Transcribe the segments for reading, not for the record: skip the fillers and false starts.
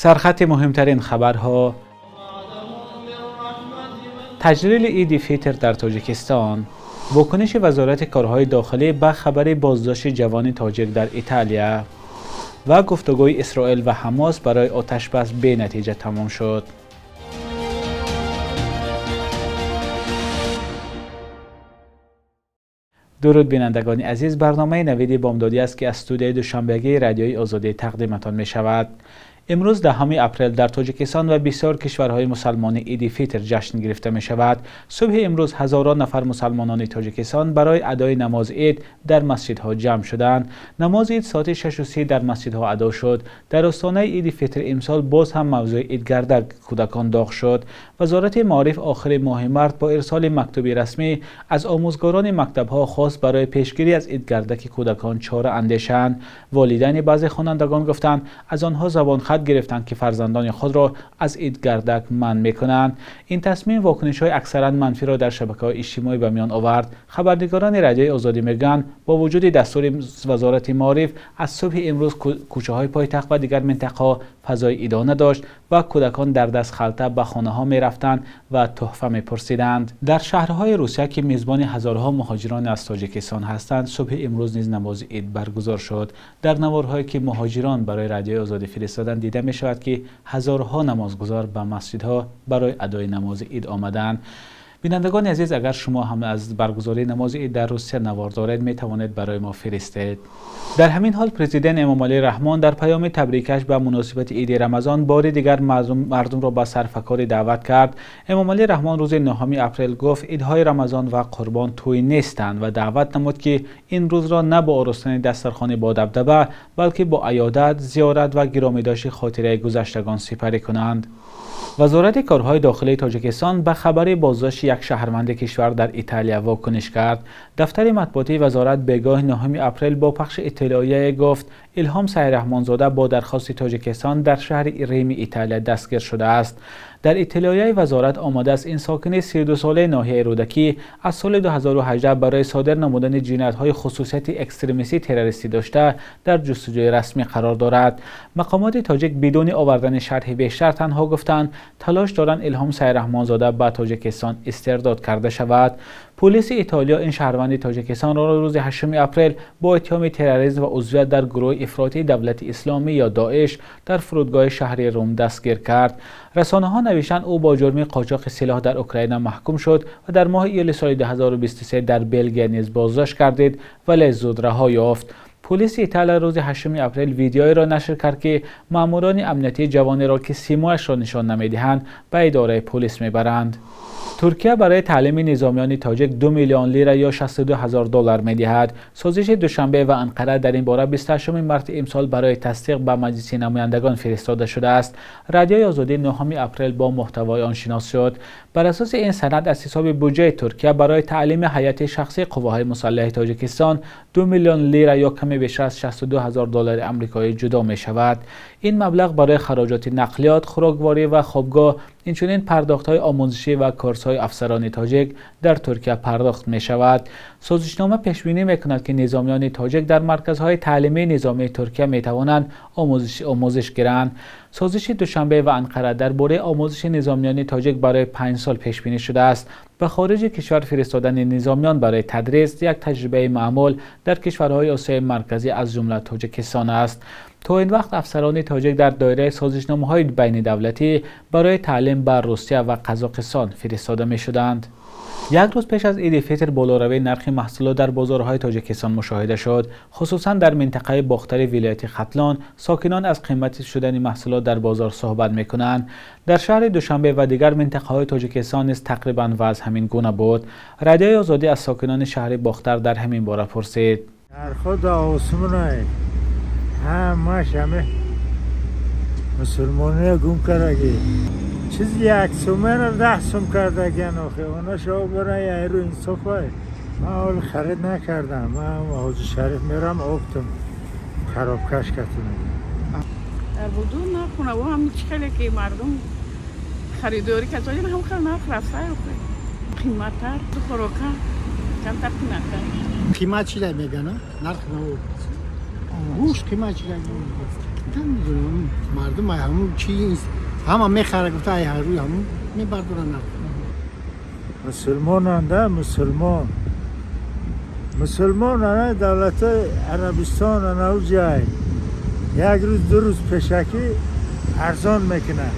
Сархати муҳимтарин хабарҳо: таҷлили Иди Фитр дар Тоҷикистон, вокуниши Вазорати корҳои дохилӣ ба хабари боздошти ҷавони тоҷик дар Италия ва гуфтугӯи Исроил ва Ҳамос барои оташбас бенатиҷа тамом шуд. Дуруд бинандагони азиз, барномаи Навиди Бомдодӣ аст, ки аз студияи душанбегии Радиои Озодӣ тақдиматон мешавад. Имрӯз 10 апрел дар Тоҷикистон ва бисёр кишварҳои мусалмонӣ Иди Фитр ҷашн гирифта мешавад. Субҳи имрӯз ҳазорон нафар мусалмонони Тоҷикистон барои адои намози ид дар масҷидҳо ҷамъ шуданд. Намози ид соати 6:30 дар масҷидҳо адо шуд. Дар остонаи Иди Фитр имсол боз ҳам мавзӯи идгардак кӯдакон доғ шуд. Вазорати маориф охири моҳи март бо ирсоли мактуби расмӣ аз омӯзгорони мактабҳо хост барои пешгирӣ аз идгардаки кӯдакон чора андешанд. Волидайни баъзе хонандагон гуфтанд, аз онҳо забонхат гирифтанд, ки фарзандони худро аз идгардак манъ мекунанд. Ин тасмим вокунишҳои аксаран манфиро дар шабакаҳои иҷтимоӣ ба миён овард. Хабарнигорони Радиои Озодӣ мегӯянд, бо вуҷуди дастури Вазорати маориф аз субҳи имрӯз кӯчаҳои пойтахт ва дигар минтақаҳо фазои идона дошт ва кӯдакон дар даст халта ба хонаҳо мерафтанд ва тӯҳфа мепурсиданд. Дар шаҳрҳои Русия, ки мизбони ҳазорҳо муҳоҷирон аз Тоҷикистон ҳастанд, субҳи имрӯз низ намози ид баргузор шуд. Дар наворҳое, ки муҳоҷирон барои Радиои Озодӣ фиристоданд, дида мешавад, ки ҳазорҳо намозгузор ба масҷидҳо барои адои намози ид омаданд. Бинандагони азиз, агар шумо ҳам аз баргузории намози ид дар Русия навор доред, метавонед барои мо фиристед. Дар ҳамин ҳол президент Эмомалӣ Раҳмон дар паёми табрикаш ба муносибати Иди Рамазон бори дигар мардумро ба сарфакорӣ даъват кард. Эмомалӣ Раҳмон рӯзи 9 апрел гуфт, идҳои Рамазон ва Қурбон тӯй нестанд ва даъват намуд, ки ин рӯзро на бо оростани дастархони бо дабдаба, балки бо аёдат, зиёрат ва гиромидошти хотираи гузаштагон сипарӣ кунанд. Вазорати корҳои дохилии Тоҷикистон ба хабари боздошти як шаҳрванди кишвар дар Италия вокуниш кард. Дафтари матбуотии вазорат бегоҳи 9 апрел бо пахши иттилоияе гуфт, Илҳом Сайраҳмонзода бо дархости Тоҷикистон дар шаҳри Рими Италия дастгир шудааст. Дар иттилоияи вазорат омадааст, ин сокини 32-солаи ноҳияи Рӯдакӣ аз соли 2018 барои содир намудани ҷиноятҳои хусусияти экстремистӣ террористӣ дошта дар ҷустуҷӯи расмӣ қарор дорад. Мақомоти тоҷик бидуни овардани шарҳи бештар танҳо гуфтанд, талош доранд Илҳом Сайраҳмонзода ба Тоҷикистон истирдод карда шавад. Полиси Италия ин шаҳрванди Тоҷикистонро рӯзи 8 апрел бо иттиҳоми терроризм ва узвият дар гурӯҳи ифротии Давлати Исломӣ ё Доиш дар фурудгоҳи шаҳри Рум дастгир кард. Расонаҳо навиштанд, ӯ бо ҷурми қочоқи силоҳ дар Украина маҳкум шуд ва дар моҳи июли соли 2023 дар Белгия низ боздошт гардид, вале зуд раҳо ёфт. Полиси Италия рӯзи 8 апрел видеоеро нашр кард, ки маъмурони амниятии ҷавонеро, ки симояшро нишон намедиҳанд, ба идораи полис мебаранд. Туркия барои таълими низомиёни тоҷик 2 миллион лира ё 62 ҳазор доллар медиҳад. Созиши Душанбе ва Анқара дар ин бора 28 марти имсол барои тасдиқ ба Маҷлиси намояндагон фиристода шудааст. Радиои Озодӣ 9 апрел бо муҳтавои он шинос шуд. Бар асоси ин санад аз ҳисоби буҷаи Туркия барои таълими ҳайати шахсии қувваҳои мусаллаҳи Тоҷикистон 2 миллион лира ё каме бештар аз 62 ҳазор доллари амрикоӣ ҷудо мешавад. Ин маблағ барои хароҷоти нақлиёт, хӯрокворӣ ва хобгоҳ, инчунин пардохтҳои омӯзишӣ ва курсҳои афсарони тоҷик дар Туркия пардохт мешавад. Созишнома пешбинӣ мекунад, ки низомиёни тоҷик дар марказҳои таълимии низомии Туркия метавонанд омӯзиш гиранд. Созиши Душанбе ва Анқара дар бораи омӯзиши низомиёни тоҷик барои 5 сол пешбинӣ шудааст. Ба хориҷи кишвар фиристодани низомиён барои тадрис як таҷрибаи маъмул дар кишварҳои Осиёи Марказӣ аз ҷумла Тоҷикистон аст. То ин вақт афсарони тоҷик дар доираи созишномаҳои байнидавлатӣ барои таълим ба Русия ва Қазоқистон фиристода мешуданд. Як рӯз пеш аз Иди Фитр болоравии нархи маҳсулот дар бозорҳои Тоҷикистон мушоҳида шуд. Хусусан дар минтақаи Бохтари вилояти Хатлон сокинон аз қимати шудани маҳсулот дар бозор суҳбат мекунанд. Дар шаҳри Душанбе ва дигар минтақаҳои Тоҷикистон низ тақрибан вазъ ҳамин гуна буд. Радиои Озодӣ аз сокинони шаҳри Бохтар дар ҳамин бора пурсид. Ҳамаш ҳаме мусулмониро гум кардаги. Чизи як сумеро 10 сум кардагиан охе. Она шо барои айру инсоф ай. Ман ҳол харид накардам. Ман Ҳоҷи Шариф мерам оптам. Харобкаш катим. Дар буду нархуна ҳам чӣ хеле ки мардум харидорӣ карданд, ҳам хеле нарх рафта охе. Қиматтар, хӯрока камтар қиматтар. Қимат чӣ мегӯянд? Нарх на. Гӯшт қимат чӣ мегӯянд? Намедонам, мардум ҳамун чи ҳама мехара, гуфта ай ҳар рӯй ҳамун мебардоранд нарх. Мусулмонанда, мусулмон. Мусулмон ана давлатҳои Арабистон ана ӯ ҷай. Як рӯз ду рӯз пешакӣ арзон мекунад.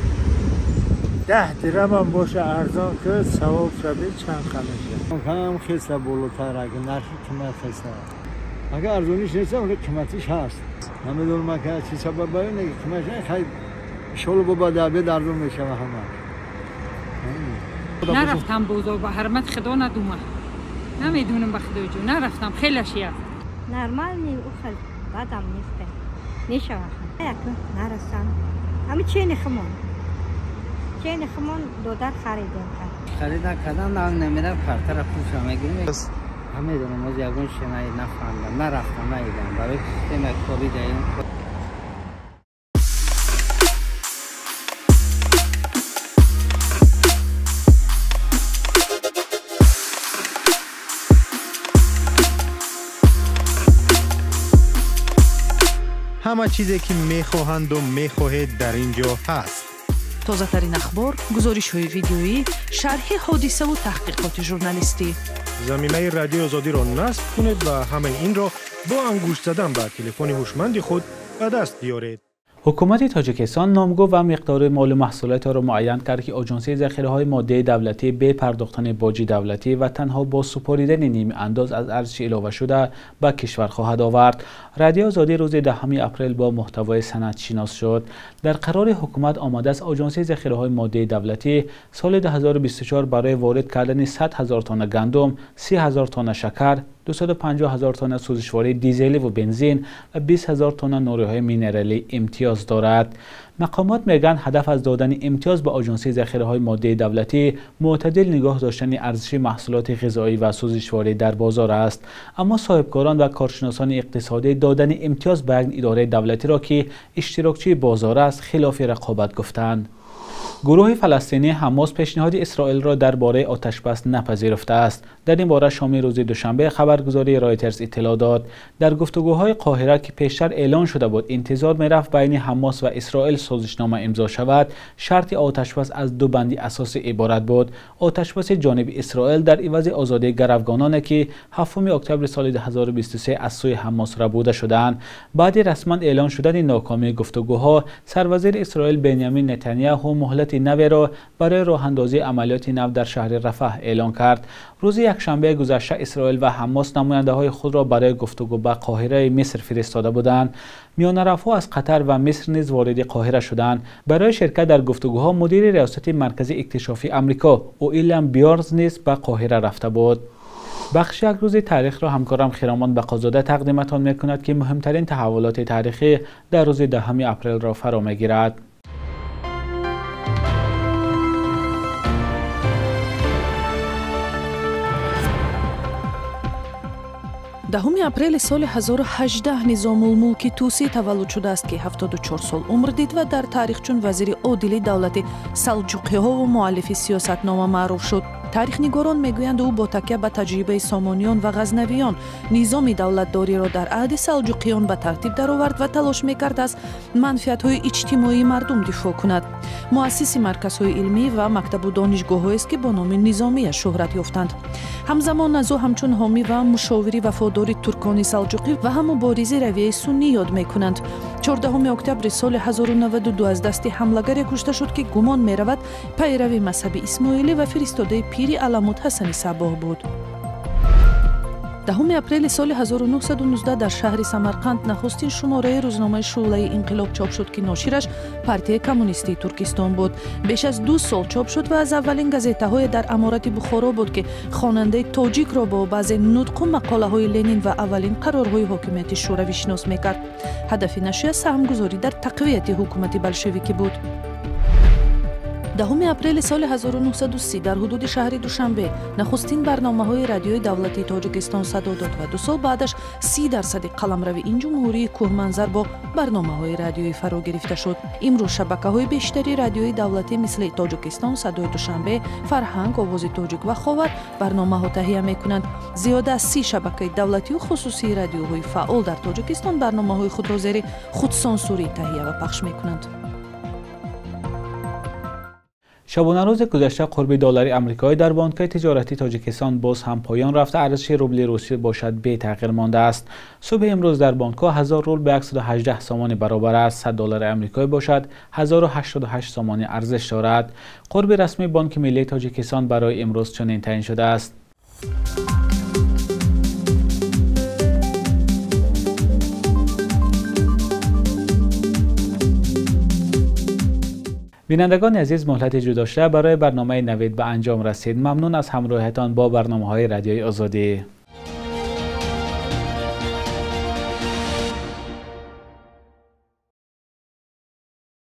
10 дирам боша арзон ки савоб шаби чанд қамеша. Ҳам хеса болотар, агар нархи қимат хеса. Агар арзониш нест, оне қиматиш ҳаст. Намедонам ки чӣ сабаб баён, қиматиш хай иншоалло бо баъд обед арзон мешава ҳама. Нарафтам бозор, ба ҳурмати Худо надума. Намедонам ба Худои ҷон, нарафтам, хеле шия. Нормални ухал бадам нест. Мешава. Як нарасам. Ами чени хмон. Чени хмон додар харидем. Харид накардам, намедам, картара пулша мегирем. Намедонам, оз ягон шенай нафаҳмидам, нарафтам, наидам. Барои системаи кори даим. Ҳама чизе ки мехоҳанду мехоҳед дар ин ҷо ҳаст. Тозатарин ахбор, гузоришҳои видеоӣ, шарҳи ҳодисаву таҳқиқоти журналистӣ. Заминаи Радиои Озодиро насб кунед ва ҳамаи инро бо ангушт задан ба телефони ҳушманди худ ба даст биёред. Ҳукумати Тоҷикистон номгӯ ва миқдори молу маҳсулотро муайян кард, ки Оҷонсии захираҳои моддии давлатӣ бе пардохтани боҷи давлатӣ ва танҳо бо супоридани нимандоз аз арзиши иловашуда ба кишвар хоҳад овард. Радиои Озодӣ рӯзи 10 апрел бо муҳтавои санад шинос шуд. Дар қарори ҳукумат омадааст, Оҷонсии захираҳои моддии давлатӣ соли 2024 барои ворид кардани 100 000 тонна гандум, 30 000 тонна шакар, 250 000 тонна сӯзишвории дизелӣ ва бензин ва 20 000 тонна нуриҳои минералӣ имтиёз дорад. Мақомот мегӯянд, ҳадаф аз додани имтиёз ба Оҷонсии захираҳои моддии давлатӣ мӯътадил нигоҳ доштани арзиши маҳсулоти ғизоӣ ва сӯзишворӣ дар бозор аст. Аммо соҳибкорон ва коршиносони иқтисодӣ додани имтиёз ба як идораи давлатиро, ки иштирокчии бозор аст, хилофи рақобат гуфтанд. Гурӯҳи фаластинӣ Ҳамос пешниҳоди Исроилро дар бораи оташбас напазируфтааст. Дар ин бора шоми рӯзи душанбе хабаргузории Ройтерс иттилоъ дод. Дар гуфтугӯҳои Қоҳира, ки пештар эълон шуда буд, интизор мерафт байни Ҳамос ва Исроил созишнома имзо шавад. Шарти оташбас аз ду банди асосӣ иборат буд: оташбаси ҷониби Исроил дар ивази озодии гаравгононе, ки 7 октябри соли 2023 аз сӯи Ҳамос рабуда шудаанд. Баъди расман эълон шудани нокомии гуфтугӯҳо, сарвазири Исроил Бенямин Нетаняҳу муҳлати наверо барои роҳандозии амалиёти нав дар шаҳри Рафаҳ эълон кард. Рӯзи якшанбеи гузашта Исроил ва Ҳамос намояндаҳои худро барои гуфтугӯ ба Қоҳираи Миср фиристода буданд. Миёнаравҳо аз Қатар ва Миср низ вориди Қоҳира шуданд. Барои ширкат дар гуфтугӯҳо мудири риёсати маркази иктишофии Амрико Уилям Бёрнс низ ба Қоҳира рафта буд. Бахши як рӯзи таърихро ҳамкорам Хиромон Бақозода тақдиматон мекунад, ки муҳимтарин таҳаввулоти таърихӣ дар рӯзи 10 апрелро фаро мегирад. Даҳуми апрели соли 1018 Низомулмулки Тусӣ таваллуд шудааст, ки 74 сол умр дид ва дар таърих чун вазири одили давлати салҷуқиҳову муаллифи сиёсатнома маъруф шуд. Таърихнигорон мегӯянд, ӯ бо такя ба таҷрибаи сомониён ва ғазнавиён низоми давлатдориро дар аҳди салҷуқиён ба тартиб даровард ва талош мекард аз манфиатҳои иҷтимоии мардум дифоъ кунад. Муассиси марказҳои илмӣ ва мактабу донишгоҳҳоест, ки бо номи Низомия шӯҳрат ёфтанд. Ҳамзамон аз ӯ ҳамчун ҳомӣ ва мушовири вафодори туркони салҷуқӣ ва ҳам муборизи равияи суннӣ ёд мекунанд. 14 октябри соли 1092 аз дасти ҳамлагаре кушта шуд, ки гумон меравад пайрави мазҳаби исмоилӣ ва фиристодаи пири Аламут Ҳасани Сабоҳ буд. 10 апрели соли 1919 дар шаҳри Самарқанд нахустин шумораи рӯзномаи Шӯълаи инқилоб чоп шуд, ки ношираш партияи коммунистии Туркистон буд. Беш аз 2 сол чоп шуд ва аз аввалин газетаҳое дар аморати Бухоро буд, ки хонандаи тоҷикро бо баъзе нутқу мақолаҳои Ленин ва аввалин қарорҳои ҳокимияти шӯравӣ шинос мекард. Ҳадафи нашрия саҳмгузорӣ дар тақвияти ҳукумати болшевикӣ буд. 10 апрели соли 1930 дар ҳудуди шаҳри Душанбе нахустин барномаҳои радиои давлатии Тоҷикистон садо дод ва 2 сол баъдаш 30% қаламрави ин ҷумҳурии кӯҳманзар бо барномаҳои радиоӣ фаро гирифта шуд. Имрӯз шабакаҳои бештари радиои давлатӣ мисли Тоҷикистон, Садои Душанбе, Фарҳанг, Овози Тоҷик ва Ховар барномаҳо таҳия мекунанд. Зиёда аз 30 шабакаи давлатию хусусии радиоҳои фаъол дар Тоҷикистон барномаҳои худро зери худсонсурӣ таҳия ва пахш мекунанд. Шабонарӯзи гузашта қурби доллари амрикоӣ дар бонкҳои тиҷоратии Тоҷикистон боз ҳам поён рафта, арзиши рубли русӣ бошад бетағйир мондааст. Субҳи имрӯз дар бонкҳо 1000 рубл ба 118 сомонӣ баробар аст, 100 доллари амрикоӣ бошад 1088 сомонӣ арзиш дорад. Қурби расмии Бонки Миллии Тоҷикистон барои имрӯз чунин таъин шудааст. Бинандагони азиз, муҳлати ҷудошуда барои барномаи Навид ба анҷом расид. Мамнун аз ҳамроҳиятон бо барномаҳои Радиои Озодӣ.